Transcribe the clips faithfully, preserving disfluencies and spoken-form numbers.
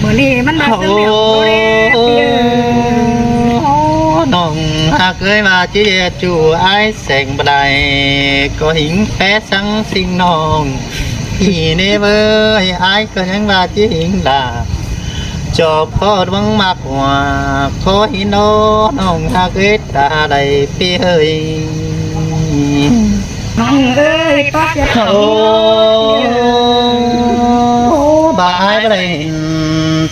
Mưa ꞌnị ꞌmắn ꞌmá ꞌsướng nẻo ꞌcọ ꞌlé ꞌpi ơi. Ôi, ꞌnọng ꞌhặc ới, ꞌva ꞌchí ꞌdệt ꞌchu ái seng bươn đảy, ꞌcọ hính pé săng ꞌsịn ꞌnọng. ꞌNị ꞌnê ꞌvới, ái ꞌcọ ꞌnhắng ꞌva ꞌchí hính đa. Chop ꞌkhọ ꞌluống ꞌmặc hua, ꞌcọ hính ꞌnớ ꞌnọng ꞌhặc ới ta đảy ꞌpi ơi. ꞌNọng ới, tóp ꞌdệt. Ôi, ꞌva ái báu đảy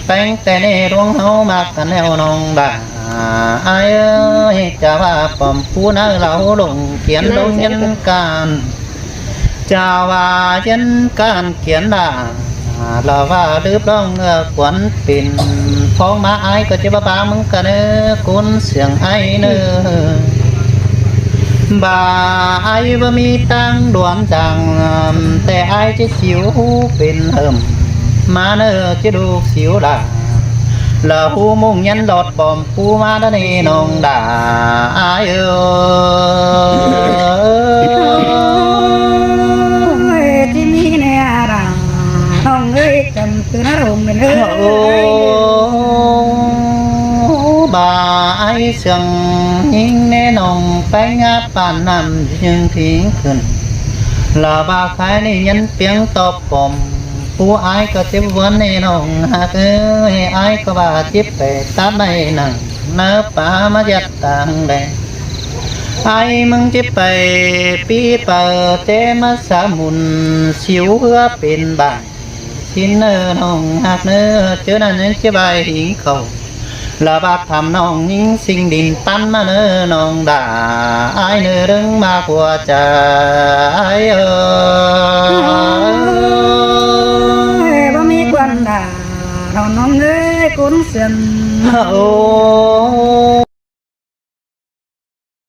ꞌpéng ꞌtẹ ꞌnê ꞌluống ꞌháu ꞌmặc căn ꞌnẹo ꞌnọng đa. Ái ới, chả ꞌva pom ꞌpú ꞌnớ ꞌlạ ꞌhụ ꞌlống kiến ꞌlống nhắn can. Chả ꞌva nhắn can kiến đa, ꞌlạ ꞌva đứp ꞌlóng ꞌngựa cuốn pên. Phóng ꞌmá ái ꞌcọ ꞌchí báu bá ꞌmứng căn ꞌnớ, ꞌcốn siêng ái ꞌnớ. ꞌVa ái báu ꞌmí ꞌtáng đuôn dang, ꞌtẹ ái ꞌchí síu pên hơm. ꞌMá ꞌnớ ꞌchí đuк síu đa. ꞌLạ ꞌhụ ꞌmung nhắn lọt pom ꞌpú ꞌmá ꞌnớ ꞌnê ꞌnọng đa. Ái ới. Ôi, ꞌchí ꞌmí ꞌnẹ đa. ꞌNọng ới, chăm ꞌtứ ꞌnớ ꞌlống mên ới. Ôi, ꞌva ái siêng ꞌnhính ꞌnê ꞌnọng ꞌpéng ngá pản ꞌnặm ꞌchương thính khửn. ꞌLạ ꞌva khái ꞌnị nhắn piếng tóp pom ꞌpú ái ꞌcọ ꞌchí ꞌván ꞌnê ꞌnọng ꞌhặc ới, ái ꞌcọ ꞌva ꞌchí pay tắt ꞌnị nẳng ꞌnớ pá ꞌmá ꞌdệt tang đảy. Ái ꞌmứng ꞌchí pay ꞌpi pay ꞌtẹ ꞌmá sa mun síu ꞌhứa pên bản. ꞌSịn ꞌnớ ꞌnọng ꞌhặc ꞌnớ, ꞌchớ ꞌnặn ꞌnhắng ꞌchí ꞌvạy hính khảu. ꞌLạ ꞌva tham ꞌnọng ꞌnhính ꞌsịn đin ꞌtắn ꞌmá ꞌnớ ꞌnọng đa. Ái ꞌnớ ꞌlớng ꞌmá ꞌquá chả ái ới. Ôi, báu ꞌmí quan đa, ꞌnọng ới, ꞌcốn siêng. Ôi,